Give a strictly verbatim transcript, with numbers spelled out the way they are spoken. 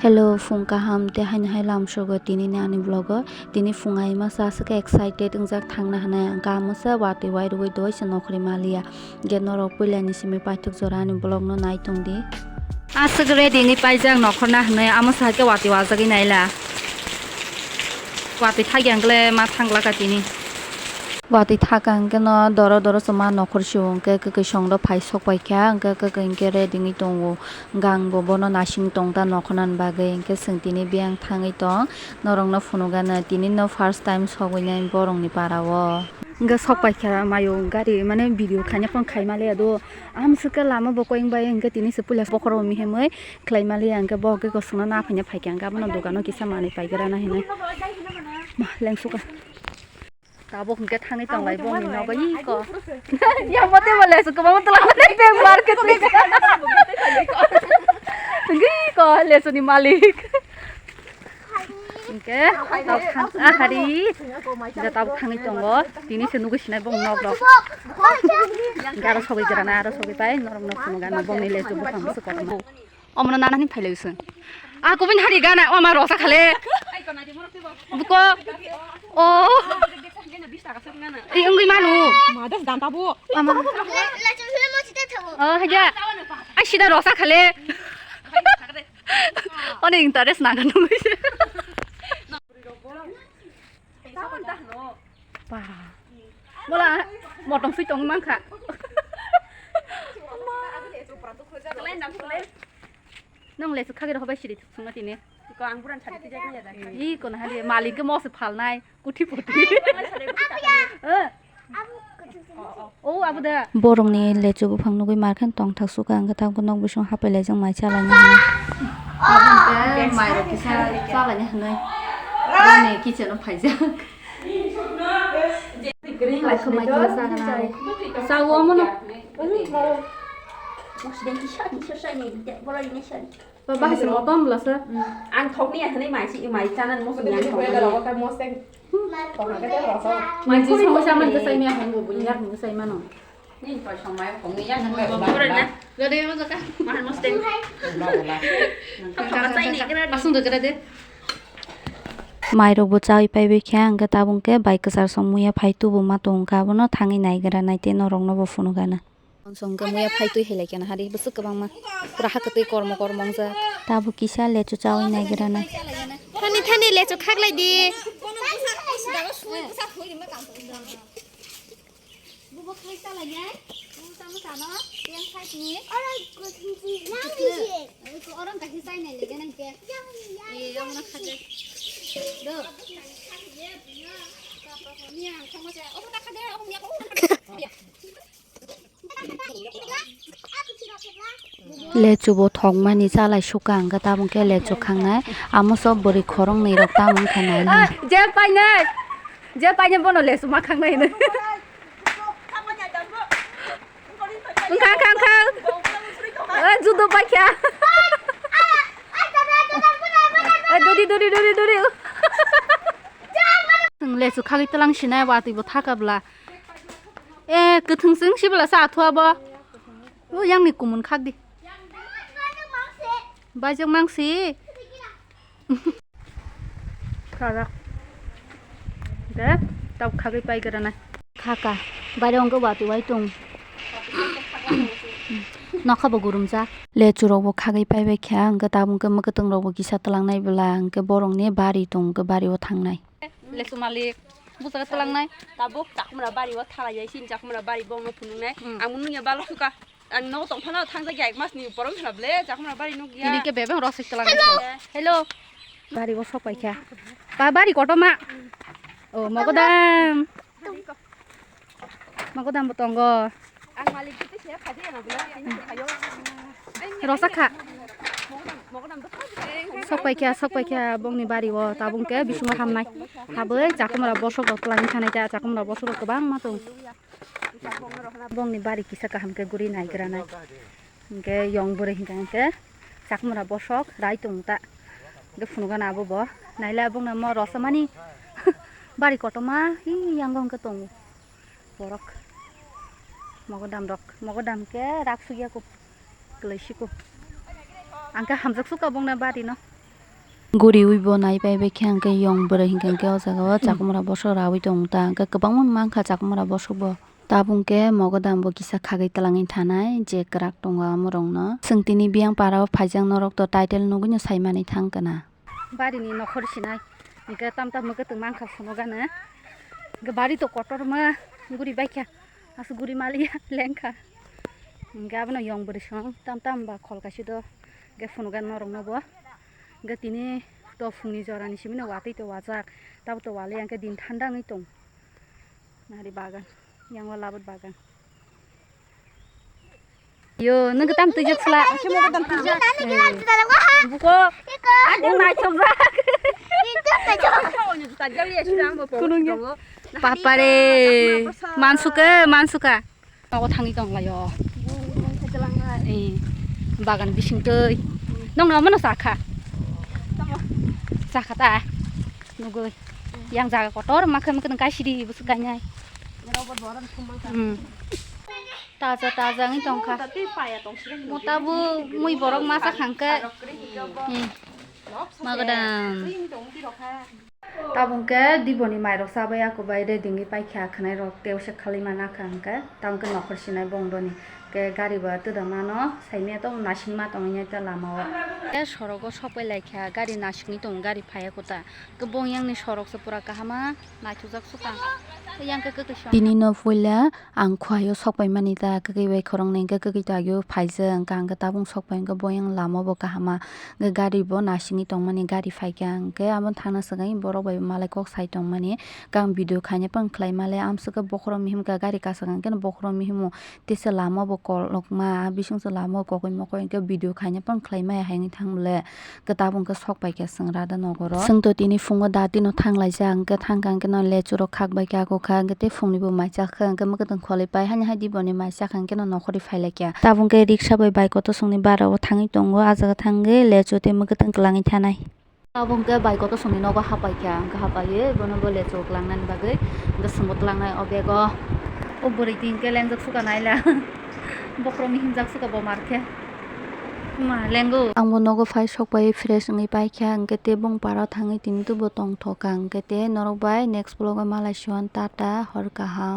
Hello, phung kaham tei haino hai lamsogo tini ni ani vlog o. Tini phung ai masa aswk khe excited wngjak thangna hwnwi. Ang kamo se watwi wai rwui doi se nokhorwi maliya. Ge norok puila ni simi paithak jora ani vlog no nai tong di. Aswk ready wngwi paijak nokhorna hwnwi, amo sa khe watwi wajagwi naila. Watwi thagi ang kle ma thangla ka tini. Watwi thaka hwnkhe no doro doro se ma nokhor sio hwnkhe kwkwi song rok phai sok pai kha, hwnkhe kwkwi hwnkhe ready wngwi tongo. Gang bo bono nasing tong ta nokhorna ni bagwi, hwnkhe chwng tini biyang thangwi tong. Norok no phunukgano tini no first time sogwi nai borok ni para o. Hwnkhe sok pai kha mayo gari mane video khaina phone khai maliya do. Amswk khe lama bo koyeng bai hwnkhe tini se puila bokhorok mihimwi khlai maliya, hwnkhe bo hwnkhe kosongno na phaina phaikha, hwnkhe abono dogano kisa manwi paigra na hinwi. Ma, lengsukha. Tabuk hwnkhe thangwi tonglai bongni nogo iko. Yang bote bo lesu kwbangma twlangmani bag market ni. Hwnkhe iko lesuni malik. Hwnkhe tabuk thang-, ah, hari. Hwnkhe tabuk thangwi tongo. Tini se nugwi sinai bongni nok rok. Hwnkhe aro sogwi gra na, aro sogwi pai norok no phunukgano bongni lesu buphang bwswk kotorma. Omono nana ni phailai se. A kubun hari gana, o ma rosa khale. Buko. O. I wngwi manu. Madas dan tabu. Ama. O, haja. Ai sida rosa khale. Oni interest naga nungwi se. Ba. Mola motong sui tong mankha. Nang lesu khagwi rokha bai siri sungna tini. Ko ang buran sari tijak nai da. Hi kono hali malik ke mose phalnai kuthi puthi. Eh. O abu da. Borokni lechu buphang nugwi markhe tongthak suka, hwnkhe tabuk nok bising hapai laijak mai chalaina hinwi. Abo hwnkhe mairok kisa chalaina hinwi. Boni kitchen o phaijak. Sawo mono. Bahasa motom belasa. Ang thokni ya hwnwi mai si, mai chana mo sini ang thokni. Mai si songsa man kesai mi ahong bo bunya hong kesai mano. Ni koi song mai hong ni ya hong. Lade mo jaka. Mahal mo sting. Thok thok sai ni kira. Pasung de kira de. Mairok bo chawi paibai khe, hwnkhe tabuk khe bai kwchar song muya phai tubu ma tong kha, abono thangwi naigra nai tei norokno bo phunukgana. Song khe muya phai twi hai lai khe na hari bwswk kwbangma pura ha kwtwi kormo kormo wngjak. Tabuk kisa lechu chawi naigra nai. Thani thani lechu khaklai di. Bubo khai chalai nai, bubo tamo sano, yang side ni. Oro kuthum si, yang ni si. Oro kahi chai nai lege nang ke. Yang ni, yang ni. Eh, yang na khade. Do. Ni ang thangma se, oro na khade, oro ni, oro na khade. Lechu bo thokmani chalai suka hwnkhe tabuk khe lechu khangnai. Amo sok bwrwi khoroknwi rok tamo wngkha nai. Ah, je painai. Je painai bono lechu ma khangnai hinwi. Wngkha, wngkha, wngkha. Eh, judo paikha. Eh, duri, duri, duri, duri. Lechu khagwi tlang sinai watwi bo thaka bwla. Eh, kwthwng chwng sibla sa athuwa bo. O yang ni kumun khak di. Bajak mangsi. Khajak. De, tab khagwi pai gra nai. Khaka. Bare ongko watwi wai tung. Nokha bo gurum jak. Lechu rok bo khagwi pai bai kha, hwnkhe tabuk khe mwkhwtwng rok bo kisa twlang nai bwla, hwnkhe borok ni bari tung, hwnkhe bari o thang nai. Lesu malik, busa ka tlang nai. Tabuk Chakhumra bari o thalai jai, sini Chakhumra bari bo no phunuk nai. Hmm. Ang nung ya balo suka. Ang no tong phano thang jak ya, ek mas ni porong khna ble, Chakhumra bari nuk ya. Ini ke bebeng rosik tlang nai. Hello. Hello. Bari o sok pai kha. Ba bari kotorma. O mogodam. Magodam bo tongo. Ang malik gete se phai de na bela, tini se phaio. Rosa kha. Sok pai kha, sok pai kha bongni bari o, tabuk khe bisingo hamnai. Habwi Chakhumra bosok rok twlangwi thanai ta, Chakhumra bosok rok kwbangma tong. Bongni bari kisa kaham khe guri naigra nai. Hwnkhe yong bwrwi hwnkha hwnkhe Chakhumra bosok rai tong ta. Hwnkhe phunukgana abo bo. Naila bongno mo rosa mani bari kotorma hi yango hwnkhe tongo. Borok mogodam rok, mogodam khe rak sugya kuk. Kwlai siko. Ang khe hamjak suka bongna bari no. Guriwi bo nai pai bai khe ang khe yong bwrwi hinkhe ang khe o jaga o chakwmwra bosok rawi tong ta ang khe kwbangma mankha chakwmwra bosok bo. Tabuk khe mogodam bo kisa khagwi twlangwi thanai je kwrak tongo amorokno. Chwng tini biyang para o phaijak norok to title nugwino saimani thang kana. Bari ni nokhor sinai. Hingke tam tam mwkhe tong mankha phunukgano. Hingke bari to kotorma guri baikha. Aswk guri maliya lengkha. Hingke abono yong bwrwi song tam tam ba khol kaisa do. Hingke phunukgano norokno bo. Hingke tini to phungni jorani simino watwi to wajak. Tabo to waliya hingke din thanda wngwi tong. Nari bagan. Yang o labat bagan. Yo, nang tam twijak sla. Buko. Ang naithok jak. Kunung ya. Papare. Mansuka, mansuka. Nogo thangwi tong laio. Eh, bagan bising twi. Nong no mano sakha. Sakha ta. Nugui. Yang jaga kotor makhe makhe kaisidi busuk kainai. Hmm. Taja taja wngwi tongkha. Mota bo mui borok masa khangkhe. Hmm. Magadam. Tabuk khe diboni mairok chabai ako bai ready wngwi paikha khwnai rok tei uaisa khali mana kha hwnkhe tabuk khe nokhor sinai bongdoni khe gari bo twdama no saimya tongo nasingma tongwi tei lama o. Tei sorok o sokpai laikha gari nasingwi tongo gari phaiya kota. Khe bong yang ni sorok se pura kahama naithokjak sukha. Yang khe kwtwi song. Tini no puila ang khuaio sokpai mani ta kwkwi bai khoroknwi hwnkhe kwkwi to agio phaijak hwnkhe ang khe tabuk sokpai hwnkhe boyang lama bo kahama hwnkhe gari bo nasingwi tongmani gari phaikha hwnkhe abo thana swkang borok bai malai kok sai tongmani khe ang video khaina phano khlai male amswk khe bokhorok mihim kha gari kasagani khe bokhorok mihimo. Tei se lama bo kolokma, bising se lama o kokoi mokoi hwnkhe video khaina phano khlai maya hai wngwi thang bole. Khe tabuk khe sok pai khe chwng rada nogoro. Chwng to tini phungo dati no thang laijak, hwnkhe thang kha hwnkhe no lechu rok khak bai khe ako kha, hwnkhe tei phungni bo mai chak kha, hwnkhe mwkhwtwng kholi pai hani hai diboni mai chak kha, hwnkhe no nokhorwi phai lai kha. Tabuk khe riksa bai bike kotor songni bara o thangwi tongo, ah jaga thangwi lechu tei mwkhwtwng kwlangwi thanai. Abo hwnkhe bai kotor songni nogo hapaikha, hwnkhe hapaiwi bono bo lechu kwlangnani bagwi hwnkhe chwngbo twlangnai o bego. O bwrwi twi hwnkhe lengjak suka naila. Bokhorokni himjak suka bo markhe. Ma lengo. Angbo nogo phai sokpaiwi fresh wngwi paikha, hwnkhe tei bong parao thangwi tini tubo tongthokha, hwnkhe tei norok bai next vlog o malai sio tata hor kaham.